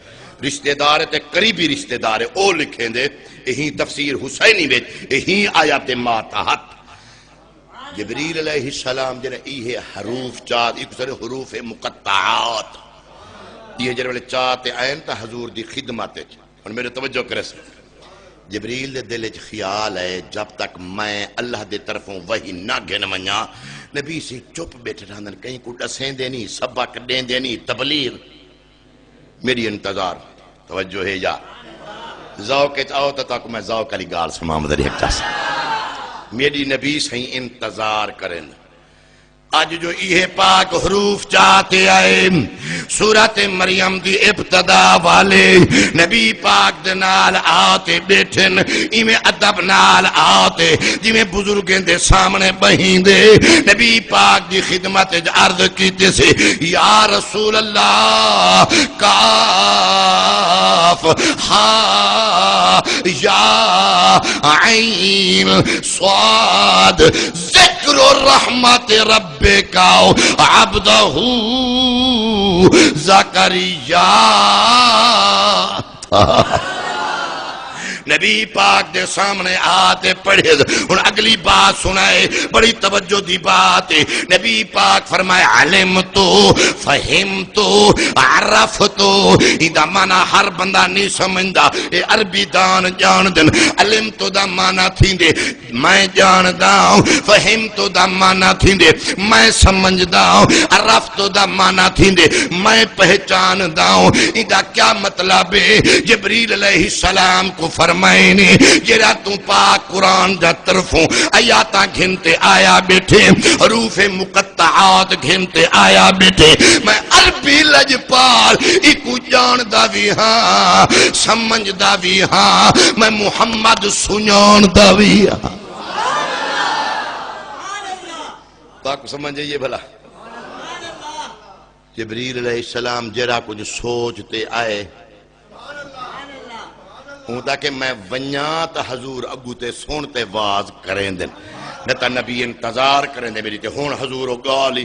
رشتہ دار ہے تے قریبی رشتہ دار ہے، او لکھیندے، اے ہی تفسیر حسینی وچ، اے ہی آیت ماتحت۔ جبریل علیہ السلام جڑا ایہے حروف چا، ایک سارے حروف مقطعات، ایہے جڑے ویلے چا تے آئن تاں حضور دی خدمت وچ۔ ہݨ میݙے توجہ کریسو۔ جبریل دے دل اچ خیال ہے، جب تک میں اللہ دے طرفوں وحی نہ گھن ونڄاں، نبی سی چپ ٻیٹھے رہندن، کہیں کوں ݙسیندے نہیں، سبق ݙیندے نہیں، تبلیغ۔ میݙی انتظار، توجہ ہے یا؟ ذوق اچ آؤ تاں تہاکوں میں ذوق والی ڳالھ سݨاواں، ذرا ہک چس۔ میݙی نبی سئیں انتظار کرن۔ اڄ جو ایہے پاک حروف چا تے آئے، سورت مریم دی ابتدا والے نبی پاک دے نال آ تے ٻیٹھن، ایویں ادب نال آ تے جیویں بزرگیں دے سامݨے ٻہیندے، نبی پاک دی خدمت اچ عرض کیتی سی، یا رسول اللہ، کاف، ہا، یا، عین، صاد، ذکر ذکر رحمت ربک عبدہ زکریا۔ نبی پاک دے سامنے آ تے پڑھے۔ ہن اگلی بات سنائے، بڑی توجہ دی بات ہے۔ نبی پاک فرمائے، علمت، فہمت، عرفت۔ ایندا معنی ہر بندہ نہیں سمجھدا، اے عربی دان ڄاݨدن۔ علمت دا معنی تھیندے میں ڄاݨدا ہوں، فہمت دا معنی تھیندے میں سمجھدا ہوں، عرفت دا معنی تھیندے میں پہچاندا ہوں۔ ایندا کیا مطلب ہے؟ جبریل علیہ السلام کو فرمائے نے، جیڑھا توں پاک قرآن دا طرفوں آیاتاں گھن تے آیا ٻیٹھے، حروف مقطعات گھن تے آیا ٻیٹھے، میں عربی لڄپال ایکوں ڄاݨدا وی ہاں، سمجھدا وی ہاں، میں محمد سنڄاݨدا وی ہاں۔ تہاکوں سمجھ آئی ہے بھلا؟ جبریل علیہ السلام جیڑھا کجھ سوچ تے آئے، اوں تاں کہ میں ونڄاں تاں حضور اڳوں تے سݨ تے واز کریندن، نہ تاں نبی انتظار کریندے میݙی۔ تے ہݨ حضور او ڳالھ ہی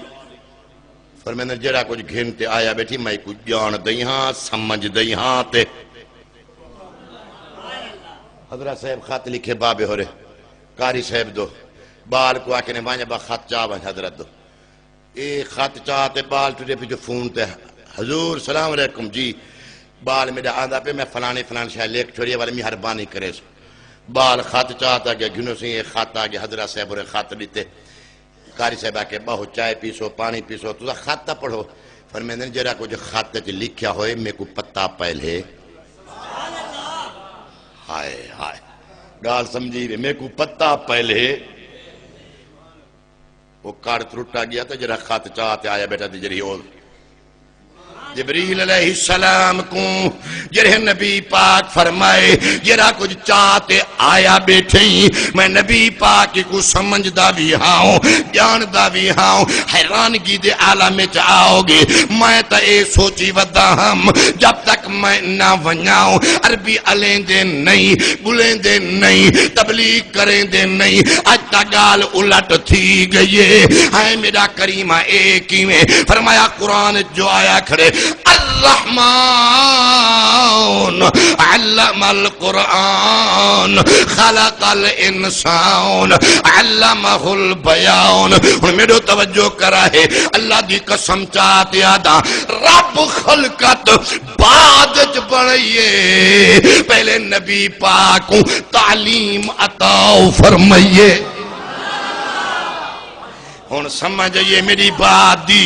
فرمیندن، جیڑھا کجھ گھن تے آیا ٻیٹھی، میں کجھ ڄاݨدئی ہاں، سمجھدئی ہاں۔ تے حضرت صاحب خط لکھے بابے ہورے، قاری صاحب دو، ٻال کوں آکھے نے، ونڄ ابا خط چا ونڄ حضرت دو۔ اے خط چا تے ٻال ٹرے پچھوں فون تے، حضور سلام علیکم جی، ٻال میݙا آندا پئے، میں فلاݨی فلاݨی شے لکھ چھوڑی ہے، والے مہربانی کریسو۔ ٻال خط چا تے اڳے گھنو سی، اے خط آ ڳئے، حضرت صاحب ہورے خط ݙتے۔ قاری صاحب آکھے، ٻہو چائے پیسو، پاݨی پیسو، تساں خط تاں پڑھو۔ فرمیندن، جیڑھا کجھ خط اچ لکھیا ہوئے، میکوں پتہ پئیل ہے۔ ہائے ہائے، ڳالھ سمجھی وے، میکوں پتہ پئیل ہے۔ او کڑ ترٹا ڳیا تے جیڑھا خط چا تے آیا ٻیٹھا تے جیڑھی او جبریل علیہ السلام کوں جیڑھے نبی پاک فرمائے، جیڑھا کجھ چا تے آیا ٻیٹھیں، میں نبی پاک کوں سمجھدا وی ہاؤں، ڄاݨدا وی ہاؤں۔ حیرانگی دے عالم وچ آؤ گے۔ میں تاں اے سوچی ودا ہم، جب تک میں نہ ونڄاؤں، عربی الیندے نہیں، ٻلیندے نہیں، تبلیغ کریندے نہیں۔ اڄ تاں ڳالھ الٹ تھی ڳئی ہے۔ ہائے میݙا کریمہ، اے کیویں؟ فرمایا، قرآن جو آیا کھڑے، الرحمن علم القرآن خلق الانسان علمہ البیان۔ ہݨ میݙو توجہ کرا ہے، اللہ دی قسم چا تے آہداں، رب خلقت بعد اچ بݨائی ہے، پہلے نبی پاک کوں تعلیم عطا فرمائی ہے۔ ہݨ سمجھ آئی ہے میݙی بات دی۔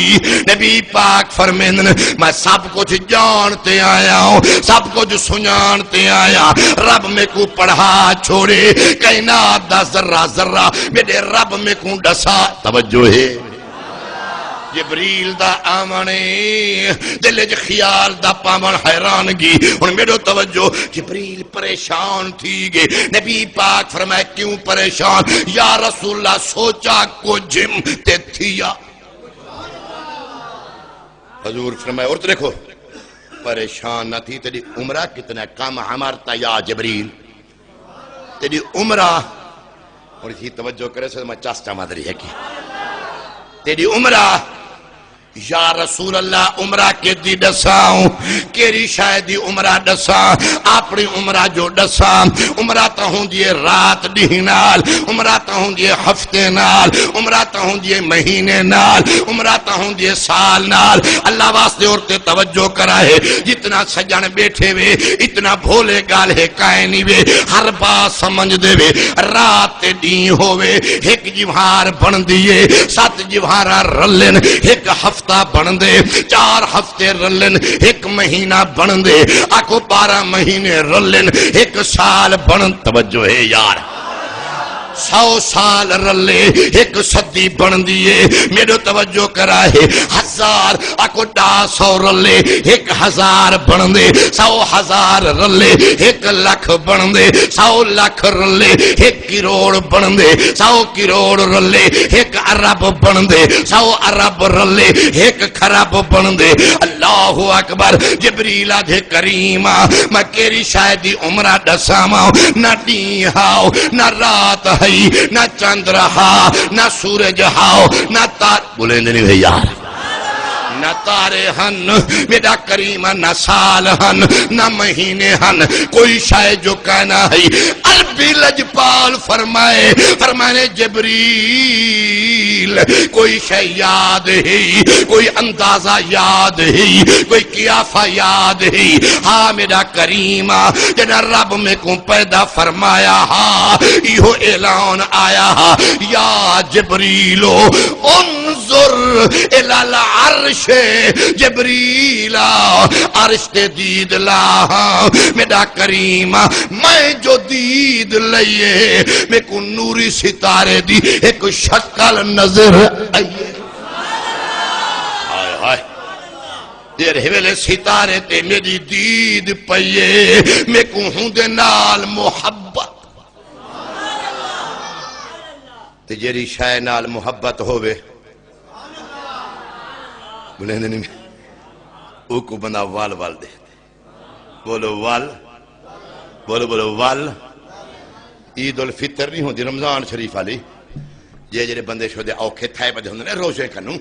نبی پاک فرمیندن، میں سب کجھ ڄاݨ تے آیا ہوں، سب کجھ سنڄاݨ تے آیا۔ رب میکوں پڑھا چھوڑے، کائنات دا ذرہ ذرہ میݙے رب میکوں ݙسا۔ توجہ ہے؟ جبریل دا آوݨ ہے، دل اچ خیال دا پاوݨ، حیرانگی۔ ہݨ میݙو توجہ، جبریل پریشان تھی ڳئے۔ نبی پاک فرمائے، کیوں پریشان؟ یا رسول اللہ، سوچا کجھ تے تھیا۔ حضور فرمائے، اور تو دیکھو، پریشان نہ تھی، تیݙی عمرہ کتنا کم، عمرت یا جبریل، تیݙی عمرہ۔ اور اسی توجہ کرے سے، میں چس چا مدری ہے کی، تیݙی عمرہ۔ یا رسول اللہ، عمرہ کیندی ݙساؤں؟ کیڑھی شے دی عمرہ ݙساں؟ اپݨی عمرہ جو ݙساں؟ عمرہ تاں ہوندی ہے رات ݙینہہ نال، عمرہ تاں ہوندی ہے ہفتے نال، عمرہ تاں ہوندی ہے مہینے نال، عمرہ تاں ہوندی ہے سال نال۔ اللہ واسطے اور تے توجہ کرا ہے، جتنا سڄݨ ٻیٹھے وے، اتنا بھولے ڳالھے کائے نی وے، ہر بات سمجھدے وے۔ رات تے ݙینہہ ہووے، ہک جیوہار بݨدی ہے، ست جیوہاراں رلن، ہک ہفتہ بݨدے، چار ہفتے رلن، ہک مہینہ بݨدے، آکھو بارہ مہینے رلن، ہک سال بݨ، توجہ ہے یار۔ سو سال رلے، ہک صدی بݨدی ہے۔ میݙو توجہ کرا ہے، ہزار، آکھو ݙاہ سو رلے، ہک ہزار بݨدے، سو ہزار رلے، ہک لکھ بݨدے، سو لکھ رلے، ہک کروڑ بݨدے، سو کروڑ رلے، ہک ارب بݨدے، سو ارب رلے، ہک خراب بݨدے۔ اللہ اکبر۔ جبریل آدھے، کریما، میں کیڑھی شے دی عمرہ ݙساواں؟ نہ ݙینہہ ہاؤ، نہ رات ہئی، نہ چندر ہا، نہ سورج ہاؤ، نہ تار، بولیندے نہیں بھئی یار۔ نہ تارے ہن، میݙا کریم، نہ سال ہن، نہ مہینے ہن، کوئی شے جو کائنا ہئی۔ عربی لجپال فرمائے، فرمانے، جبریل، کوئی شے یاد ہئی، کوئی اندازہ یاد ہئی، کوئی قیافہ یاد ہئی؟ ہا میݙا کریم، جݙاں رب میکوں پیدا فرمایا ہا، ایہو اعلان آیا ہا، یا جبریل، انظر الی العرش، جبریل، عرش تے دید لا ہاں۔ میݙا کریم، میں جو دید لئیے، میکوں نوری ستارے دی ہک شکل نظر آئی۔ ہائے ہائے۔ جیڑھے ویلے ستارے تے میݙی دید پئی اے، میکوں ہوندے نال محبت۔ تے جیڑھی شے نال محبت ہووے، بولیندے نہیں، اوکوں بندہ ول ول ݙیہدے۔ بولو ول، بولو، بولو ول۔ عید الفطر نہیں ہوندی، رمضان شریف والی۔ جے جیڑھے بندے شودے اوکھے تھئے پئے ہوندے نے روزے کنوں،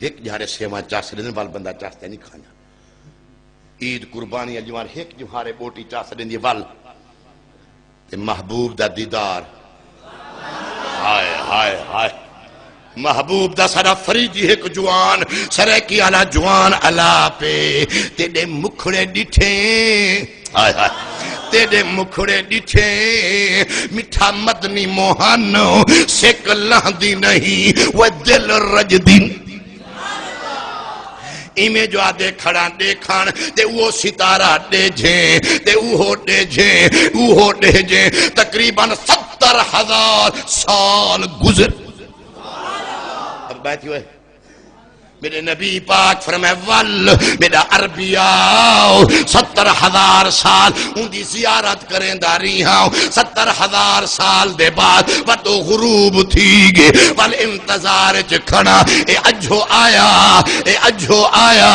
ہک جھارے سیواں چس ݙیندن، ول بندہ چس تے نہیں کھاندا۔ عید قربانی والی جوان ہک جھارے ٻوٹی چس ݙیندی ول۔ تے محبوب دا دیدار۔ ہائے، ہائے، ہائے۔ محبوب دا ساݙا فریدی ہک جوان، سرائیکی والا جوان الا پئے، تیݙے مکھڑے ݙٹھے۔ ہائے ہائے۔ تیݙے مکھڑے ݙٹھے، مٹھا مدنی موہن، سک لہندی نہیں، وہ دل رڄدی۔ ایویں جو آہدے کھڑاں ݙیکھݨ، تے اوہو ستارہ ݙیجھیں، تے اوہو ݙیجھیں، اوہو ݙیجھیں۔ تقریباً ستر ہزار سال گزر۔ اب بیٹھی ہوئے۔ میݙے نبی پاک فرمائے، ول میݙا عربیا ستر ہزار سال اوندی زیارت کریندا ریہا، ستر ہزار سال دے بعد وت او غروب تھی ڳئے، ول انتظار اچ کھڑا، اے اجھو آیا، اے اجھو آیا،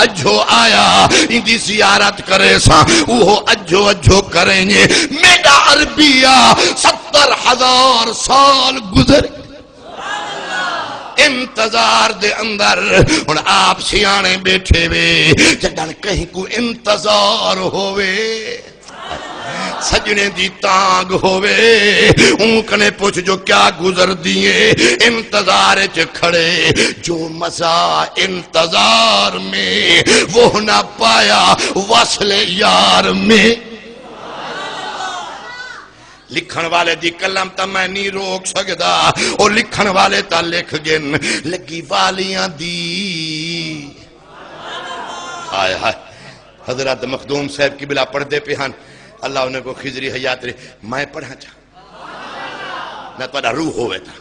اجھو آیا، ایندی زیارت کریساں، اوہو اجھو اجھو کرینجے۔ میݙا عربیا ستر ہزار سال گزر انتظار دے اندر۔ ہݨ آپ سیاݨے ٻیٹھے وے، جݙݨ کہیں کوں انتظار ہووے، سڄݨے دی تانگھ ہووے، اوں کنے پچھ جو کیا گزردی اے، انتظار اچ کھڑے، جو مزہ انتظار میں، وہ نہ پایا وصل یار میں۔ لکھݨ والے دی قلم تاں میں نہیں روک سڳدا، او لکھݨ والے تاں لکھ ڳن، لڳی والیاں دی۔ ہائے ہائے۔ حضرت مخدوم صاحب قبلہ پڑھدے پئے ہن، اللہ انہیں کو خضری حیات رہے، میں پڑھاں چا، نہ تہاݙا روح ہووے تاں۔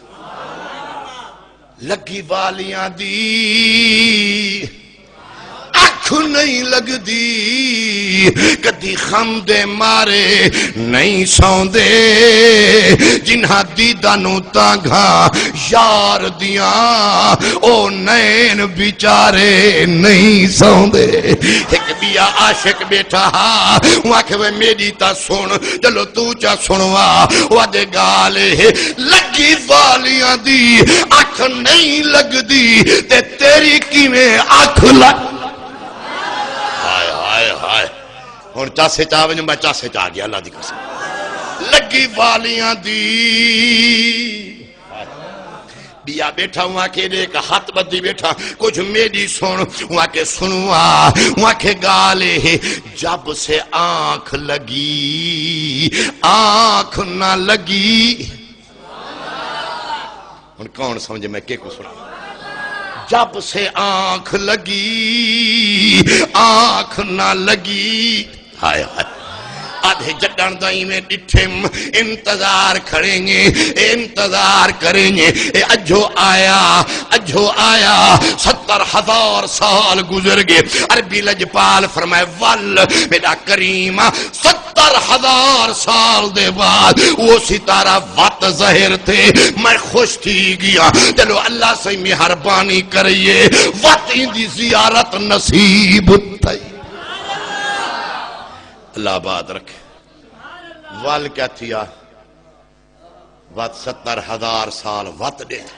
لڳی والیاں دی اکھ نہیں لڳدی، کدی غم دے مارے نہیں سوندے، جنہاں دیداں نوں تانگھاں یار دیاں، او نین بیچارے نہیں سوندے۔ ہک ٻیا عاشق ٻیٹھا ہا، اوں آکھے، وے میݙی تاں سݨ، چلو توں چا سݨوا۔ او آہدے، ڳالھ اے، لڳی والیاں دی اکھ نہیں لڳدی تے تیݙی کیویں اکھ لڳ۔ ہائے، ہائے، ہائے۔ ہݨ چس اچ آ ونڄ، میں چس اچ آ ڳیا، اللہ دی قسم۔ لڳی والیاں دی۔ ٻیا ٻیٹھا، اوں آکھے، ݙیکھ ہتھ ٻدھی ٻیٹھا، کجھ میݙی سݨ۔ اوں آکھے، سݨوا۔ اوں آکھے، ڳالھ اے، جب سے آنکھ لگی، آنکھ نہ لگی۔ ہݨ کون سمجھے میں کیکوں سݨاواں؟ جب سے آنکھ لگی، آنکھ نہ لگی۔ ہائے ہائے۔ آہدے، جݙݨ دا ایویں ݙٹھم، انتظار کھڑینجے، اے انتظار کرینجے، اے اجھو آیا، اجھو آیا، ستر ہزار سال گزر ڳئے۔ عربی لجپال فرمائے، ول میݙا کریم، ستر ہزار سال دے بعد او ستارہ وت ظاہر تھئے، میں خوش تھی ڳیا۔ چلو اللہ سئیں مہربانی کرئیے، وت ایندی زیارت نصیب تھئی۔ اللہ آباد رکھے۔ ول کیا تھیا؟ وت ستر ہزار سال وت ݙٹھ،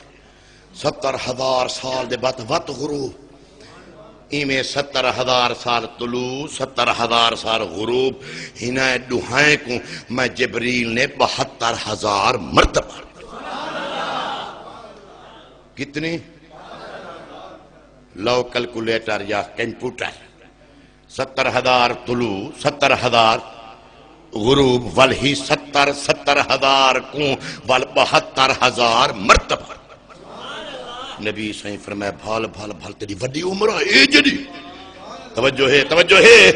ستر ہزار سال دے بعد وت غروب، ایویں ستر ہزار سال طلوع، ستر ہزار سال غروب، انہاں ݙوہائیں کوں میں جبریل نے بہتر ہزار مرتبہ۔ کتنی؟ لو کیلکولیٹر یا کمپیوٹر، ستر ہزار طلوع، ستر ہزار غروب، ول ہی ستر، ستر ہزار کوں ول بہتر ہزار مرتبہ۔ نبی سائیں فرمایا، بھال، بھال، بھال، تیری وڈی عمر ہے، اے جڑی۔ توجہ ہے، توجہ ہے۔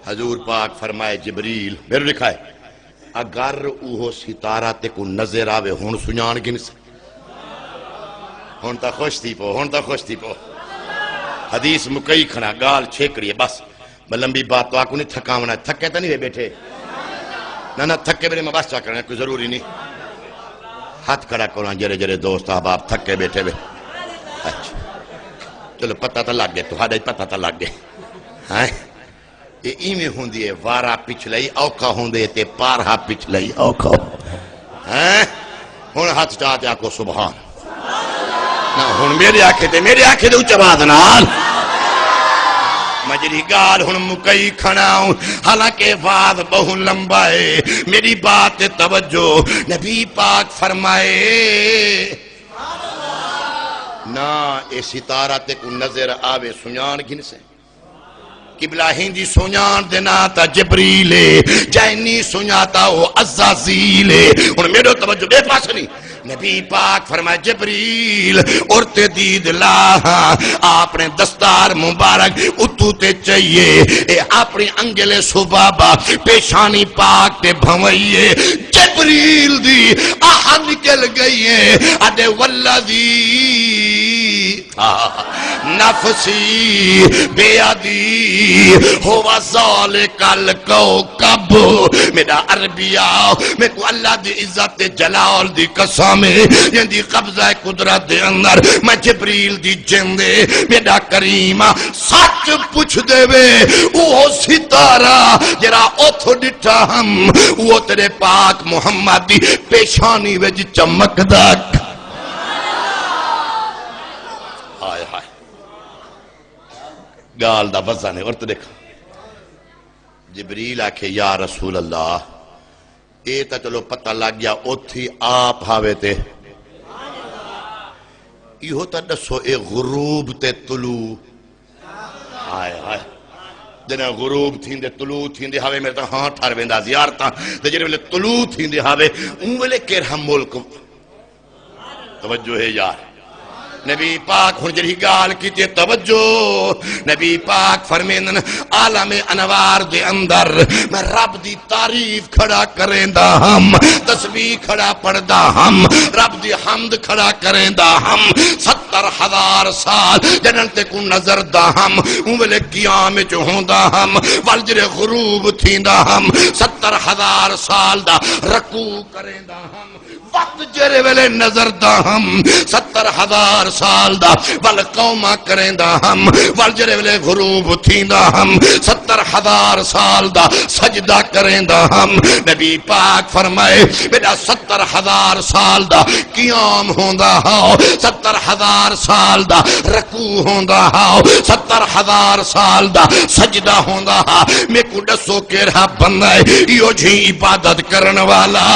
حضور پاک فرمائے، جبریل، میرے لکھائے، اگر اوہو ستارہ تیکوں نظر آوے، ہݨ سنڄاݨ گھنسیں۔ ہݨ تاں خوش تھی پو، ہݨ تاں خوش تھی پو۔ حدیث مکئی کھڑا، ڳالھ چھیکڑی ہے بس۔ میں لمبی بات تو آکوں نہیں تھکاوݨا، تھکے تاں نہیں ہوئے ٻیٹھے؟ نہ، نہ، تھکے ٻیٹھے میں بس چا کرݨا، کوئی ضروری نہیں۔ ہتھ کھڑا کراں جیڑھے جیڑھے دوست احباب تھکے ٻیٹھے وے۔ اچھا۔ چلو پتہ تاں لڳ ڳئے، تہاݙا ہی پتہ تاں لڳ ڳئے۔ ہیں؟ اے ایویں ہوندی ہے، وارا پچھلئی اوکھا ہوندے تے پارہا پچھلئی اوکھا ہوندے۔ ہیں؟ ہݨ ہتھ چا تے آکھو سبحان۔ نہ، ہݨ میݙے آکھے تے، میݙے آکھے تے اچ آواز نال۔ میں جڑی ڳالھ ہݨ مکئی کھڑا ہوں، حالانکہ وعظ ٻہوں لمبا ہے، میݙی بات تے توجہ۔ نبی پاک فرمائے، نہ اے ستارہ تیکوں نظر آوے سنڄاݨ گھنسیں۔ قبلہ ہندی سنڄاݨ دے ناں تاں جبریل ہے، جائے نی سنڄاتا او عزازیل ہے۔ ہݨ میݙو توجہ ٻئے پاسے نہیں۔ نبی پاک فرمائے، جبریل، ارتے دید لا ہاں، اپݨے دستار مبارک اتو تے چئیے، اے اپݨی انگل سبابہ پیشانی پاک تے بھنوائیے۔ جبریل دی آہ نکل ڳئی ہے، اݙے والذی نفسی بیدی ہوا ذالک الکوکب۔ میݙا عربیا، میکوں اللہ دی عزت تے جلال دی قسم ہے، جیندی قبضہ قدرت دے اندر میں جبریل دی جند ہے۔ میݙا کریم سچ پچھدے وے، اوہو ستارہ جیڑھا اتھوں ݙٹھا ہم، اوہو تیݙے پاک محمد دی پیشانی وچ چمکدا۔ ہائے ہائے۔ ڳالھ دا وزن ہے، ورت ݙیکھ۔ جبریل آکھے، یا رسول اللہ، اے تاں چلو پتہ لڳ ڳیا، اتھی آپ ہاوے تے۔ ایہو تاں ݙسو، اے غروب تے طلوع؟ ہائے ہائے۔ جݙاں غروب تھیندے، طلوع تھیندے ہاوے، میݙے تاں ہاں ٹھر ویندا زیارتاں۔ تے جیڑھے ویلے طلوع تھیندے ہاوے، اوں ویلے کیڑھا ملک؟ توجہ ہے یار۔ نبی پاک ہݨ جیڑھی ڳالھ کیتی ہے، توجہ۔ نبی پاک فرمیندن، عالم انوار دے اندر میں رب دی تعریف کھڑا کریندا ہم، تسبیح کھڑا پڑھدا ہم، رب دی حمد کھڑا کریندا ہم۔ ستر ہزار سال جݙݨ تیکوں نظر دا ہم، اوں ویلے قیام وچ ہوندا ہم، ول جیڑھے غروب تھیندا ہم، ستر ہزار سال دا رکوع کریندا ہم۔ وت جیڑھے ویلے نظر دا ہم، ستر ہزار سال دا ول قوماں کریندا ہم، ول جیڑھے ویلے غروب تھیندا ہم، ستر ہزار سال دا سجدہ کریندا ہم۔ نبی پاک فرمائے، میݙا ستر ہزار سال دا قیام ہوندا ہا، ستر ہزار سال دا رکوع ہوندا ہا، ستر ہزار سال دا سجدہ ہوندا ہا۔ میکوں ݙسو کیڑھا بندہ ہے ایہو جھی عبادت کرݨ والا؟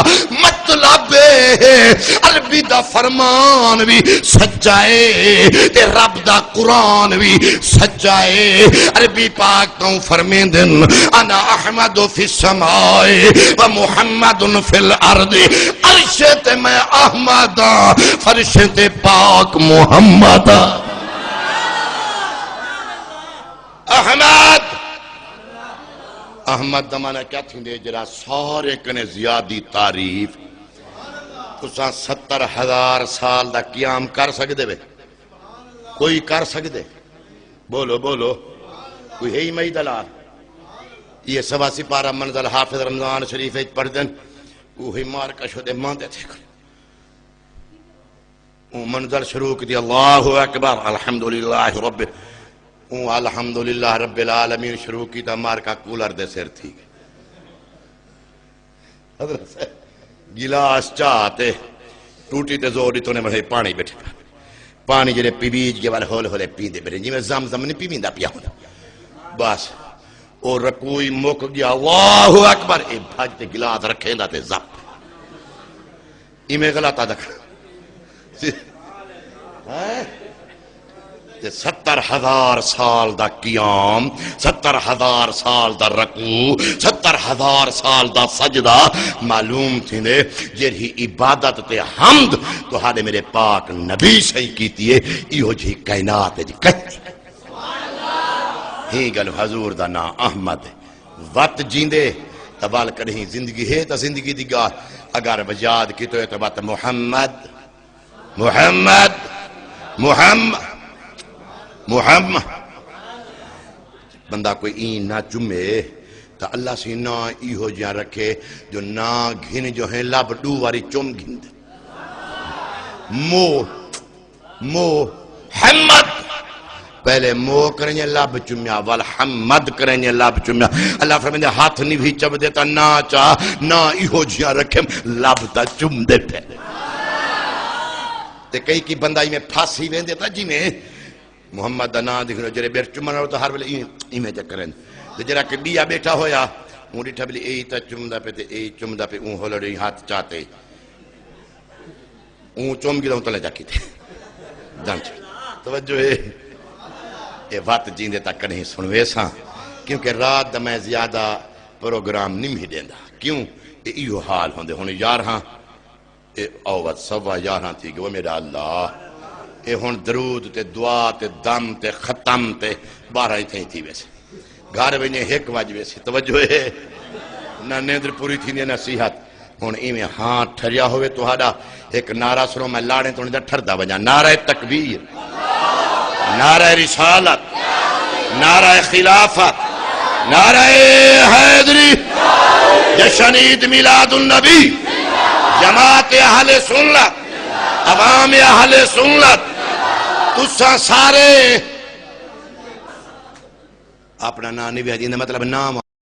مطلب اے ہے، عربی دا فرمان وی سچا ہے تے رب دا قرآن وی سچا ہے۔ عربی پاک توں فرمیندن، انا احمد فی السماء و محمد فی الارض، عرش تے میں احمد ہاں، فرش تے پاک محمد ہاں۔ احمد، احمد دا معنی کیا تھیندے؟ جڑا سارے کنے زیادی تعریف۔ تساں ستر ہزار سال دا قیام کر سڳدے وے؟ کوئی کر سڳدے؟ بولو، بولو۔ کوئی ہے ہی مئی دلال؟ یہ سوا سپارہ منزل حافظ رمضان شریف وچ پڑھ دن۔ اوہی مار کشو دے ماندے تھے کھڑے۔ اوں منزل شروع کیتی، اللہ اکبر، الحمدللہ رب، اوں الحمدللہ رب العالمین شروع کیتا، مار کا کولر دے سر تھی ڳئے۔ حضرت صاحب، گلاس چا تے ٹوٹی تے زور ݙتو نے، وڑے پاݨی ٻیٹھے پئے۔ پاݨی جیڑھے پیویج ڳئے ول ہولے ہولے پیندے ٻیٹھے، جیویں زمزم نہیں پیویندا پیا ہوندا۔ بس او رکوع ہی مک ڳیا، اللہ اکبر، اے بھڄ تے گلاس رکھیندا تے زپ۔ ایویں غلط آ دکھ۔ ہیں؟ تے ستر ہزار سال دا قیام، ستر ہزار سال دا رکوع، ستر ہزار سال دا سجدہ معلوم تھیندے، جیڑھی عبادت تے حمد تہاݙے میرے پاک نبی سئیں کیتی ہے، ایہو جہی کائنات وچ کہیں نہیں۔ ہی ڳل حضور دا ناں احمد ہے۔ وت جیندے تاں ول کݙہیں زندگی ہے تاں زندگی دی ڳالھ، اگر یاد کیتے ہوئے تاں وت محمد، محمد، محمد، محمد۔ بندہ کوئی ایں نہ چمے تاں اللہ سئیں ناں ایہو جیاں رکھے جو ناں گھن جو ہیں لب ݙو واری چم گھندے۔ مو، مو، حمد۔ پہلے مو کریں لب چمیا، ول حمد کریں لب چمیا۔ اللہ فرمیندے ہتھ نہیں بھی چبدے تاں ناں چا، ناں ایہو جیاں رکھے لب تاں چمدے پئے۔ تے کئی کئی بندہ ایویں پھس ہی ویندے تاں جیویں محمد دا ناں دکھنو، جیڑھے ٻیر چمن والے تاں ہر ویلے ایویں، ایویں چا کرن۔ تے جیڑھا کہ ٻیا ٻیٹھا ہویا، اوں ݙٹھا بلی اے تاں چمدا پئے تے اے چمدا پئے، اوں ہولڑے ہتھ چاتے۔ اوں چم گھدا، اوں تلے جا کیتے۔ جان چ۔ توجہ ہے۔ اے وت جیندے تاں کݙہیں سݨویساں، کیونکہ رات دا میں زیادہ پروگرام نہیں ہی ݙیندا۔ کیوں؟ اے ایہو حال ہوندے۔ ہݨ یارہاں، اے اوت سوا یارہاں تھی ڳئے، او میرا اللہ۔ اے ہݨ درود تے دعا تے دم تے ختم تے ٻارہاں اتھیں تھی ویسے۔ گھر ونڄے ہک وڄ ویسی، توجہ ہے، نہ نیندر پوری تھیندی ہے، نہ صحت۔ ہݨ ایویں ہاں ٹھریا ہووے تہاݙا، ہک نعرہ سݨو، میں لاڑیں توڑیں دا ٹھردا ونڄاں۔ نعرہ تکبیر، نعرہ رسالت، نعرہ خلافت، نعرہ حیدری، جشن عید میلاد النبی، جماعت اہل سنت، عوام اہل سنت، تساں سارے اپݨا ناں نہیں ویجیندا، مطلب نام